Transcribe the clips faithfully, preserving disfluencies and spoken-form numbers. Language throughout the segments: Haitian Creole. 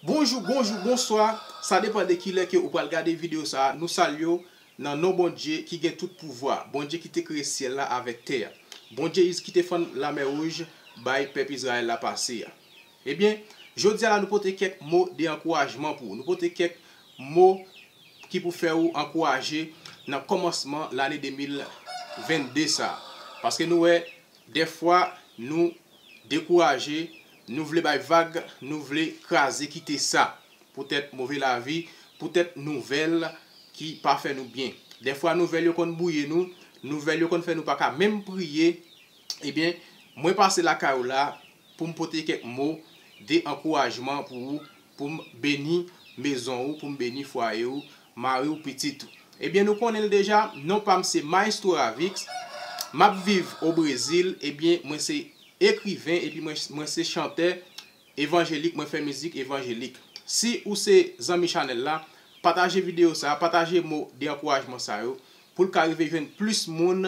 Bonjou, bonjou, bonswa. Sa depann de kilè ke ou pral gade videyo sa a. Nou salye w nan non Bondye ki gen tout pouvwa. Bondye ki te kreye syèl la avèk tè a. Bondye ki te fann Lamè Wouj bay pèp Izrayèl la pase a. Ebyen, jodi a la nou pote kèk mo de ankourajman pou ou. Nou pote kèk mo ki pou fè ou ankouraje nan kòmansman lane de mil vennde sa a. Paske nou wè, dèfwa nou dekouraje, nou vle bay vag, nou vle kraze kite sa. Poutèt move lavi, poutèt nouvèl ki pa fè nou byen. Dèfwa nouvèl yo konn bwouye nou, nouvèl yo konn fè nou pa ka menm priye. Ebyen, mwen pase lakay ou la pou m pote kèk mo de ankourajman pou ou, pou m beni mezon ou, pou m beni fwaye ou, mari ou, pitit ou. Ebyen, nou konnen l deja, non pa m se Maestro Ravix, m ap viv o Brezil, ebyen, mwen se ekriven, epi mwen, mwen se chantè evanjelik, mwen fè mizik evanjelik. Si ou se zanmi chanèl la, pataje videyo sa, pataje mo de ankourajman sa yo, pou l ka rive jwenn plis moun,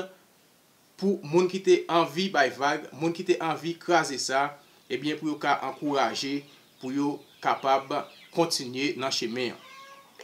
pou moun ki te anvi bay vag, moun ki te anvi kraze sa, ebyen, pou yo ka ankouraje, pou yo kapab kontinye nan chemen an.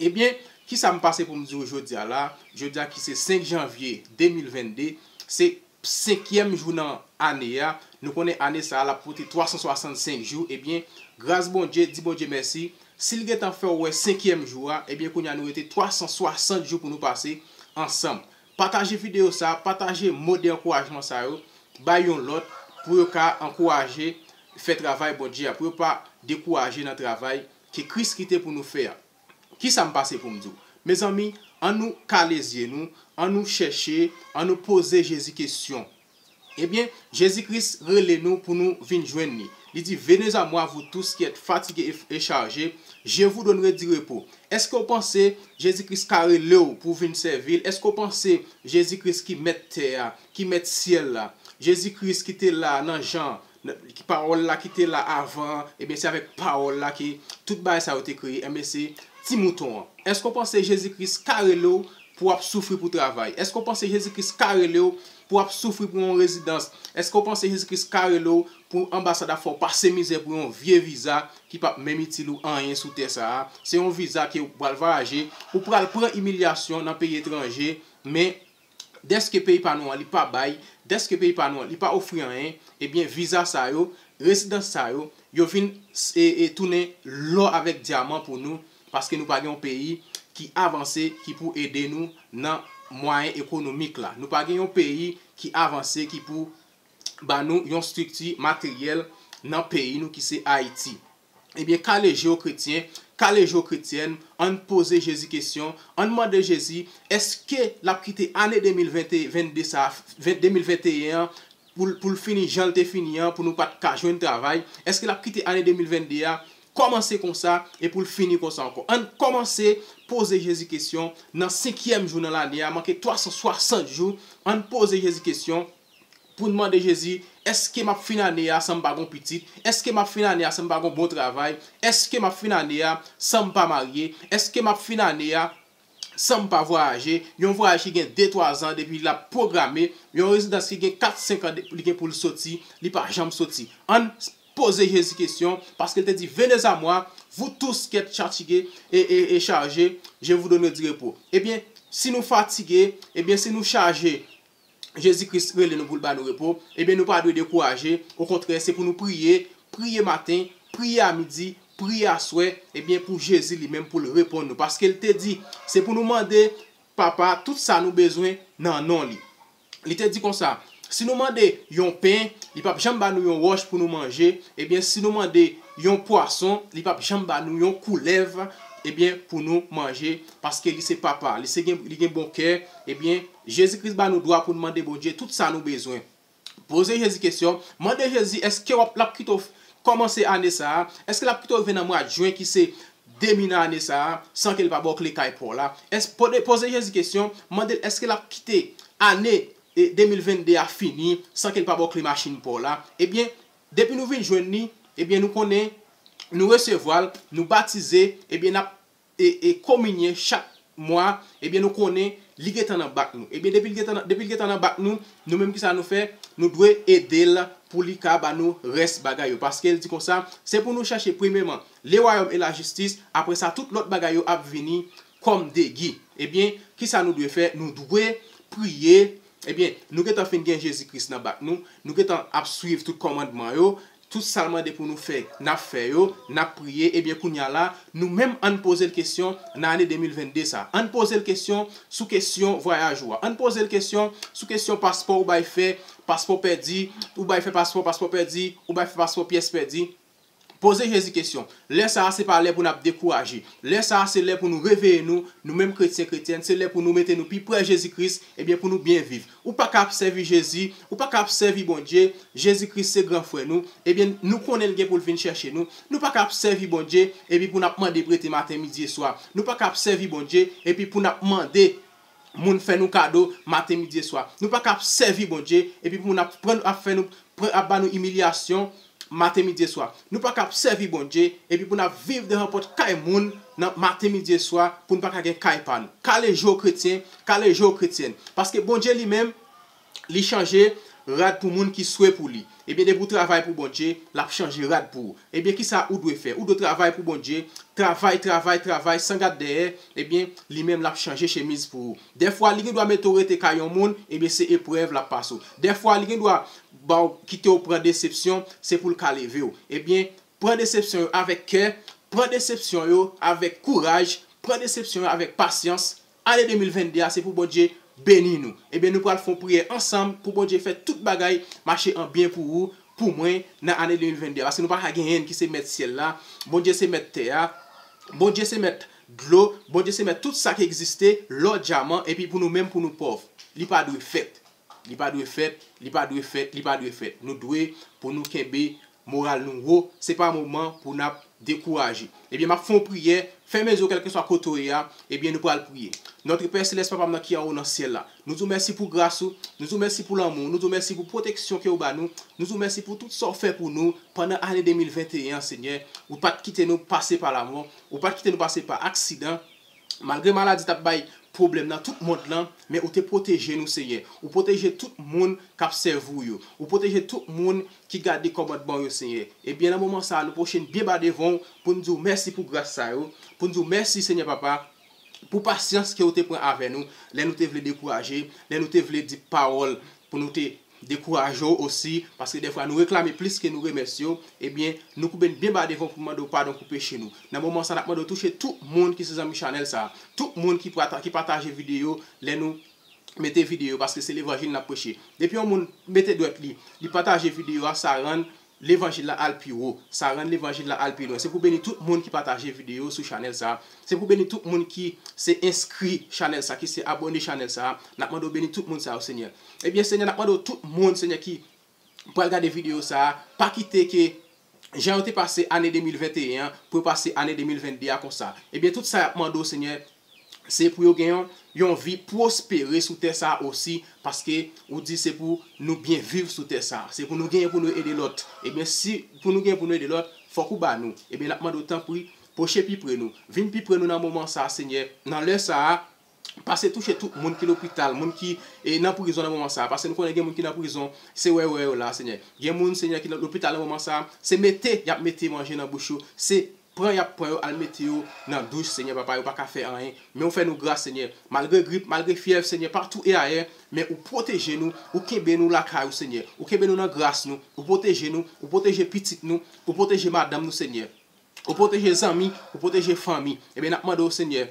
Ebyen, kisa m pase pou m di w jodi a la? Jodi a ki se senk janvye de mil vennde, se senkyèm jou nan ane a. Nou konnen ane sa a, l ap pote twa san swasannsenk jou. Ebyen, gras Bondye, di Bondye mèsi. Si l gentan fè w wè senkyèm jou a, ebyen, kounye a nou rete twa san swasant jou pou nou pase ansanm. Pataje videyo sa, pataje mo de ankourajman sa yo, bay yon lòt pou yo ka ankouraje fè travay Bondye a, pou yo pa dekouraje nan travay ke Kris kite pou nou fè a. Kisa m pase pou m di w? Mezanmi, ann nou kale zye nou, ann nou chèche, ann nou poze Jezi kesyon. Ebyen, Jezi Kris rele nou pou nou vin jwenn li. Li di, venez à moi, vous tous qui êtes fatigués et, et chargés, je vous donnerai du repos. Èske w panse Jezi Kris ka rele w pou w vin sèvi l? Èske w panse Jezi Kris ki mèt tè a, ki mèt syèl la, Jezi Kris ki te la nan Jan, ki pawòl la ki te la avan, ebyen, se avèk pawòl la ke tout bagay sa yo te kreye, ebyen, se ti mouton an. Èske w panse Jezi Kris ka rele w pou w ap soufri pou travay? Èske w panse Jezi Kris ka rele w pou w ap soufri pou yon rezidans? Èske w panse Jezi Kris ka rele w pou anbasad ap fè w pase mizè pou yon vye viza ki p ap menm itil ou anyen sou tè sa a? Se yon viza ke w pral vwayaje, ou pral pran imilyasyon nan peyi etranje, men dèske peyi pa nou an li pa bay, dèske peyi pa nou an li pa ofri anyen, ebyen viza sa yo, rezidans sa yo, yo vin e, e tounen lò avèk dyaman pou nou, paske nou pa gen yon peyi ki avanse, ki pou ede nou nan mwayen ekonomik la. Nou pa gen yon peyi ki avanse, ki pou ba nou yon estrikti materyèl nan peyi nou ki se Ayiti. Ebyen, kale je w kretyen, kale je w kretyèn, ann poze Jezi kesyon, ann mande Jezi, èske l ap kite ane de mil vennde sa, de mil venteyen an, pou l, pou l fini jan l te fini an, pou nou pa t ka jwenn travay? Èske l ap kite ane de mil vennde a kòmanse konsa e pou l fini konsa ankò? Ann kòmanse poze Jezi kesyon nan senkyèm jou nan lane a, manke twa san swasant jou, ann poze Jezi kesyon, pou n mande Jezi, èske m ap fin ane a san m pa gon pitit? Èske m ap fin ane a san m pa gon bon travay? Èske m ap fin ane a san m pa marye? Èske m ap fin ane a san m pa vwayaje? Yon vwayaj ki gen de twa zan depi l ap pwograme, yon rezidans ki gen kat senk an de, li gen pou l soti, li pa janm soti. Ann poze Jezi kesyon, paske l te di, venez à moi, vous tous qui êtes fatigués et, et, et chargés, je vous donnerai du repos. Ebyen, si nou fatige, ebyen, si nou chaje, Jezi Kris rele nou pou l ba nou repo, ebyen nou pa dwe dekouraje. Okontrè, se pou nou priye, priye maten, priye a midi, priye aswè, ebyen pou Jezi li menm pou l reponn nou. Paske l te di, se pou nou mande Papa tout sa nou bezwen nan non li. Li te di konsa, si nou mande yon pen, li p ap janm ba nou yon wòch pou nou manje, ebyen si nou mande yon pwason, li p ap janm ba nou yon koulèv, ebyen pou nou manje, paske li se Papa, li se gen, li gen bon kè, ebyen Jezi Kris ba nou dwa pou n mande Bondye tout sa nou bezwen. Poze Jezi kesyon, mande Jezi èske w ap, l ap kite w kòmanse ane sa a, èske l ap kite w rive nan mwa jen ki se de mil nan ane sa a, san ke l pa ba w kle kay pa w la? Èske, poze, poze Jezi kesyon, mande l èske l ap kite ane e, de mil vennde a fini san ke l pa ba w kle machin pa w la? Ebyen, depi nou vin jwenn li, ebyen nou konnen, nou resevwa l, nou batize, ebyen n ap e, e kominye chak mwa, ebyen nou konnen li gentan nan bak nou. Ebyen depi l gentan nan, depi l gentan nan bak nou, nou menm kisa nou fè? Nou dwe ede l pou li ka ba nou rès bagay yo. Paske l di konsa, se pou nou chèche premyèman le wayòm e lajistis, apre sa, tout lòt bagay yo ap vini kòm degi. Ebyen, kisa nou dwe fè? Nou dwe priye. Ebyen, nou gentan fin gen Jezi Kris nan bak nou, nou gentan ap swiv tout kòmandman yo, tout sa l mande pou nou fè, n ap fè yo, n ap priye. Ebyen, kounye a la, nou menm, ann poze l kesyon nan ane de mil venn de sa. Ann poze l kesyon sou kesyon vwayaj ou a. Ann poze l kesyon sou kesyon paspò ou bay fè, paspò pèdi, ou bay fè paspò, paspò pèdi, ou bay fè paspò, pyès pèdi. Poze Jezi kesyon. Lè sa a, se pa lè pou n ap dekouraje. Lè sa a, se lè pou nou reveye nou, nou menm kretyen, kretyèn, se lè pou nou mete nou pi pre Jezi Kris, ebyen, pou nou byen viv. Ou pa ka ap sèvi Jezi, ou pa ka ap sèvi Bondye, Jezi Kris se gran frè nou, ebyen, nou konnen l gen pou l vin chèche nou. Nou pa ka ap sèvi Bondye, epi pou n ap mande prete maten, midi e swa. Nou pa ka ap sèvi Bondye, epi pou n ap mande moun fè nou kado maten, midi e swa. Nou pa ka ap sèvi Bondye, epi pou moun ap pran, ap fè nou, pran, ap ba nou imilyasyon maten, midi e swa. Nou pa ka ap sèvi Bondye, epi pou n ap viv devan pòt kay moun nan maten, midi e swa, pou n pa ka gen kay pa nou. Kale je w kretyen, kale je w kretyèn. Paske Bondye li menm, li chanje rad pou moun ki swe pou li. Ebyen, depi w travay pou Bondye, l ap chanje rad pou ou. Ebyen, kisa ou dwe fè? Ou dwe travay pou Bondye, travay, travay, travay, san gad dèyè, ebyen, li menm l ap chanje chemiz pou ou. Dèfwa, li gen dwa mete w rete kay yon moun, ebyen, se eprèv l ap pase w. Dèfwa, li gen dwa ba w, kite w pran desepsyon, se pou l ka leve w. Ebyen, pran desepsyon yo avèk kè, pran desepsyon yo avèk kouraj, pran desepsyon yo avèk pasyans. Ane de mil venn de a, se pou Bondye beni nou. Ebyen, nou pral fè yon priyè ansanm pou Bondye fè tout bagay mache an byen pou ou, pou mwen, nan ane de mil venn de a. Paske nou pa ka gen yonn ki se mèt syèl la. Bondye se mèt tè a. Bondye se mèt dlo. Bondye se mèt tout sa ki egziste, lò, dyaman, epi pou nou menm, pou nou pòv. Li pa dwe fèt. Li pa dwe fèt, li pa dwe fèt, li pa dwe fèt. Nou dwe pou nou kenbe moral nou wo, se pa moman pou n ap dekouraje. Ebyen, m ap fè yon priyè, fèmen zye w kèlkeswa kote w ye a, ebyen, nou pral priye. Notre Père Céleste, Papa m nan ki anwo nan syèl la, nou di w mèsi pou gras ou, nou di w mèsi pou lanmou w, nou di w mèsi pou pwoteksyon ke w ba nou, nou di w mèsi pou tout sa w fè pou nou pandan ane de mil venteyen an, Senyè. Ou pa t kite nou pase pa lamò, ou pa t kite nou pase pa aksidan, malgre maladi t ap bay pwoblèm nan tout mond lan, men ou te pwoteje nou, Senyè. Ou pwoteje tout moun k ap sèvi w yo. Ou pwoteje tout moun ki gade kòmandman w yo, Senyè. Ebyen, nan moman sa a, nou pwoche n byen ba devan w pou n di w mèsi pou gras sa yo, pou n di w mèsi, Senyè Papa, pou pasyans ke w te pran avè nou lè nou te vle dekouraje, lè nou te vle di pawòl pou nou te dekouraje w osi, paske dèfwa nou reklame plis ke nou remèsye w, ebyen, nou koube n byen ba devan w pou mande w padon pou peche nou. Nan moman sa, n ap mande w touche tout moun ki se zanmi chanèl sa a, tout moun ki pata-, ki pataje videyo lè nou mete videyo, paske se levanjil n ap preche. Depi yon moun mete dwèt li, li pataje videyo a, sa rann levanjil la al pi wo, sa rann levanjil la al pi lwen. Se pou beni tout moun ki pataje videyo sou chanèl sa a. Se pou beni tout moun ki se enskri chanèl sa, ki se abòne chanèl sa a. N ap mande w beni tout moun sa yo, Senyè. Ebyen, Senyè, n ap mande w tout moun, Senyè, ki pral gade videyo sa a, pa kite ke jan yo te pase ane de mil venteyen an, pou yo pase ane de mil venn de a konsa. Ebyen, tout sa y ap mande w, Senyè, se pou yo gen yon, yon vi pwospere sou tè sa a osi, paske ou di se pou nou byen viv sou tè sa a. Se pou nou genyen pou nou ede lòt. Ebyen, si pou nou genyen pou nou ede lòt, fòk ou ba nou. Ebyen, n ap mande w tanpri, pwoche pi pre nou. Vin pi pre nou nan moman sa a, Senyè. Nan lè sa a, pase touche tout moun ki lopital, moun ki, e, nan prizon nan moman sa a. Paske nou konnen gen moun ki nan prizon, se wè wè yo la, Senyè. Gen moun, Senyè, ki nan lopital nan moman sa a, se mete y ap mete manje nan bouch yo, se pran y ap pran yo al mete yo nan douch, Senyè Papa, yo pa ka fè anyen. Men ou fè nou gras, Senyè. Malgre grip, malgre fyèv, Senyè, patou e ayè, men ou pwoteje nou, ou kenbe nou lakay ou, Senyè. Ou kenbe nou nan gras nou, ou pwoteje nou, ou pwoteje pitit nou, ou pwoteje madanm nou, Senyè. Ou pwoteje zanmi, ou pwoteje fanmi. Ebyen, n ap mande w, Senyè,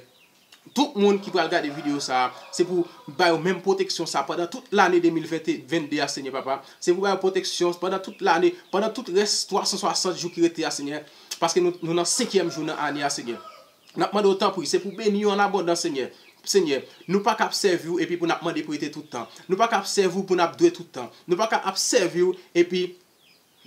tout moun ki pral gade videyo sa a, se pou ba yo menm pwoteksyon sa a pandan tout lane de mil venn, venn de a, Senyè Papa. Se pou ba yo pwoteksyon pandan tout lane, pandan tout rès twa san swasant jou ki rete a, Senyè. Paske nou, nou nan senkyèm jou nan ane a, Senyè. N ap mande w, tanpri, se pou beni yo an abondans, Senyè. Senyè, nou pa ka ap sèvi w epi pou n ap mande prete tout tan. Nou pa ka ap sèvi w pou n ap dwe tout tan. Nou pa ka ap sèvi w epi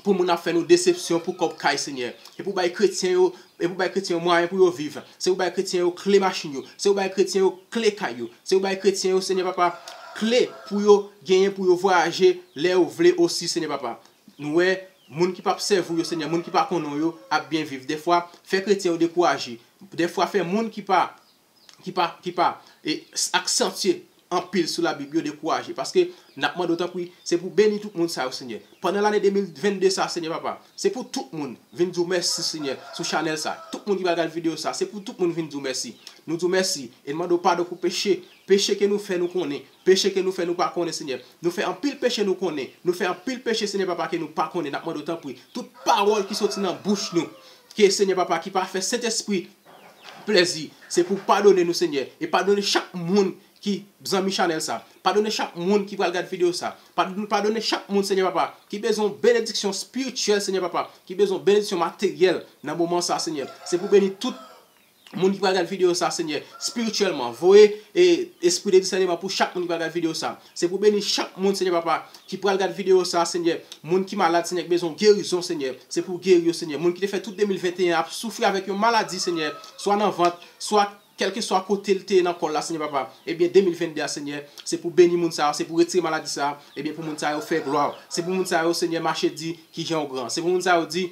pou moun ap fè nou desepsyon pou kòb kay, Senyè. E pou bay kretyen yo, e pou bay kretyen yo mwayen pou yo viv. Se pou bay kretyen yo kle machin yo. Se pou bay kretyen yo kle kay yo. Se pou bay kretyen yo, Senyè Papa, kle pou yo genyen pou yo vwayaje lè yo vle osi, Senyè Papa. Nou wè, moun ki p ap sèvi w yo, Senyè, moun ki pa konnen w yo, ap byen viv. Dèfwa, fè kretyen yo dekouraje. Dèfwa, fè moun ki pa ki pa, ki pa, e, aksantye anpil sou Labib yo dekouraje. Paske n ap mande w tanpri, se pou beni tout moun sa yo, Senyè. Pandan lane de mil vennde sa, Senyè Papa, se pou tout moun vin di w mèsi, Senyè, sou chanèl sa. Tout moun ki pral gade videyo sa, se pou tout moun vin di w mèsi. Nou di w mèsi e n mande w padon pou peche, peche ke nou fè nou konnen, peche ke nou fè nou pa konnen, Senyè. Nou fè anpil peche nou konnen, nou fè anpil peche, Senyè Papa, ke nou pa konnen. N ap mande w tanpri, tout pawòl ki soti nan bouch nou, ke Senyè Papa, ki pa fè Sentespri plèzi, se pou padone nou, Senyè, e padone chak moun ki zanmi chanèl sa. Padone chak moun ki pral gade videyo sa. Padone, padone chak moun, Senyè Papa, ki bezwen benediksyon espirityèl, Senyè Papa, ki bezwen benediksyon materyèl nan moman sa, Senyè. Se pou beni tout moun ki pral gade videyo sa, Senyè, espirityèlman. Voye e, espri de disèneman pou chak moun ki pral gade videyo sa. Se pou beni chak moun, Senyè Papa, ki pral gade videyo sa, Senyè. Moun ki malad, Senyè, ki bezwen gerizon, Senyè. Se pou geri yo, Senyè. Moun ki te fè tout de mil venteyen ap soufri avèk yon maladi, Senyè, swa nan vant, swa kèlkeswa kote l te ye nan kò l la, Senyè Papa. Ebyen, de mil vennde a, Senyè, se pou beni moun sa yo, se pou retire maladi sa yo. Ebyen, pou moun sa yo fè glwa. Se pou moun sa yo, Senyè, mache di kijan w gran. Se pou moun sa yo di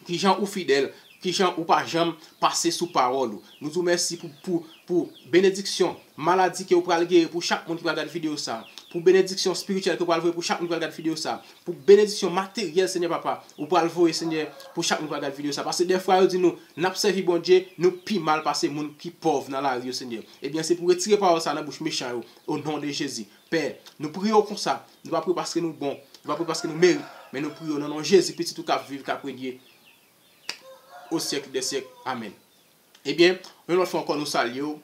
kijan ou fidèl, kijan ou pa janm pase sou pawòl ou. Nou di w mèsi pou, pou, pou benediksyon, maladi ke ou pral geri pou chak moun ki pral gade videyo sa. Pou benediksyon espirityèl ke ou pral voye pou chak moun ki pral gade videyo sa. Pou benediksyon materyèl, Senyè Papa, ou pral voye, Senyè, pou chak moun ki pral gade videyo sa. Paske dèfwa yo di nou, n ap sèvi Bondye, nou pi mal pase moun ki pòv nan lari yo, Senyè. Ebyen, se pou retire pawòl sa nan bouch mechan yo, o non de Jezi. Pè, nou priye w konsa. Nou pa priye w paske nou bon, nou pa priye w paske nou merit, men nou priye w nan non Jezi, Pitit ou k ap viv, k ap renye o syèk dè syèk. Amèn. Ebyen, yon lòt fwa ankò, nou salye w,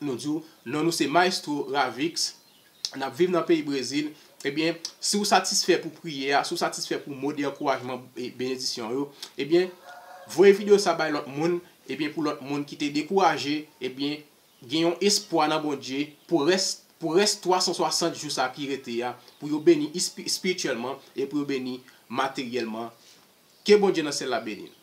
nou di w, non nou se Maestro Ravix, n ap viv nan peyi Brezil. Ebyen, si w satisfè pou priyè a, si w satisfè pou mo de ankourajman e benedisyon yo, ebyen, voye videyo sa bay lòt moun, ebyen, pou lòt moun ki te dekouraje, ebyen, gen yon espwa nan Bondye pou rès, pou rès twa san swasant jou sa ki rete a, pou yo beni espi-, espirityèlman e pou yo beni materyèlman. Ke Bondye nan syèl la beni nou.